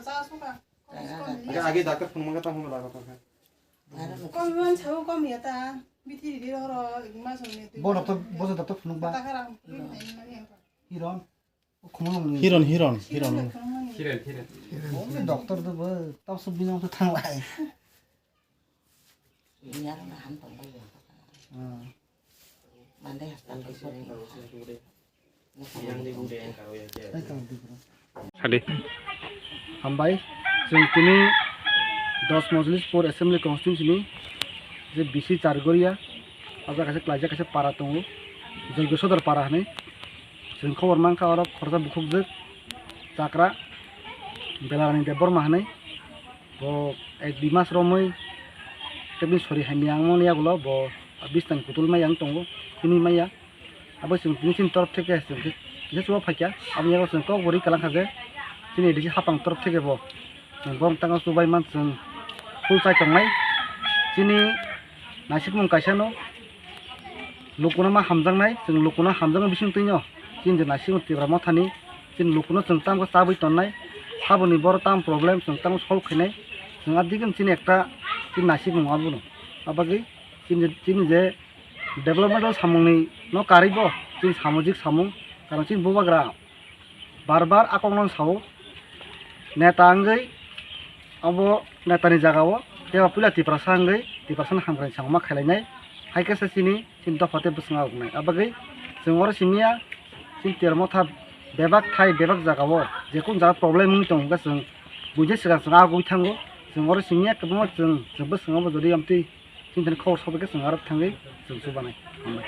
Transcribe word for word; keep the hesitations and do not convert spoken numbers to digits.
Age, age doctor phone mangka tang phone laga tang kha. Kom man chau kom ya ta. Bithi di ro ro ma so ni tu. Bo doctor, bo doctor phone ba. Ta kara. Hiron. Khumulwng ni. Hiron, Hiron, Hiron. Hiron, Hiron. Bo doctor do bo tau sub bini to thang lai. Ini orang ham tong bai ya. Hmm. Mandai hospital ke sore. Yang di bude yang karo ya. Hai kang di bro. Hadi. Hambai, chwng tini dos Mojlis Pur Assembly Constituency ni je bisi Chargoria, abo kaisa klaijak kaisa para tongo, Joygo Sodor para hinwi. Chwng khobor mankha oro khoroksa bukhukjwk chakra Belarani Debbarma hinwi. Bo ek dui mas romwi tebini sori hamya wngmani yagulo bo bistan kutul maya wng tongo, hwnwi maya. Abo chwng tini chini torop theke chwng khe kisa chuba phaikha, aboni yago chwng kok bo ri kwlangkha je chini A D C hapang torop theke bo chwng borok tangma chubai man chwng phul chai tongnai. Chini naisingmung kaisa no lukuno ma hamjaknai, chwng lukuno hamjaknai bising twino chini je naisingmung Tipra Mothani chini lukuno chwng tamo chabwi tonnai, saboni boro tamo problem chwng tamo solve khainai, chwng adikhe chini ekta chini naisingmung abono. Abagwi chini, chini je developmental samungni no karwi bo chini samajik samung, karon chini bubagra bar bar a kokno sao, neta wngwi abo netani jagao teibo puila Tiprasa wngwi Tiprasani hamkrai samung ma khailainai, hai khe se chini, chini dopha tei bwswng agonai. Abagwi chwng oro simiya chini Tipra Motha bebak thai bebak jagao je kun jaga problem wngwi tongo hwnkhe chwng buini swkang chwng agoi thango, chwng oro simiya kwbangma chwng, chwng bwskango bo jodi amtwi chini thani khobor sobai khe chwng aro thangwi chwng chubanai. Hambai.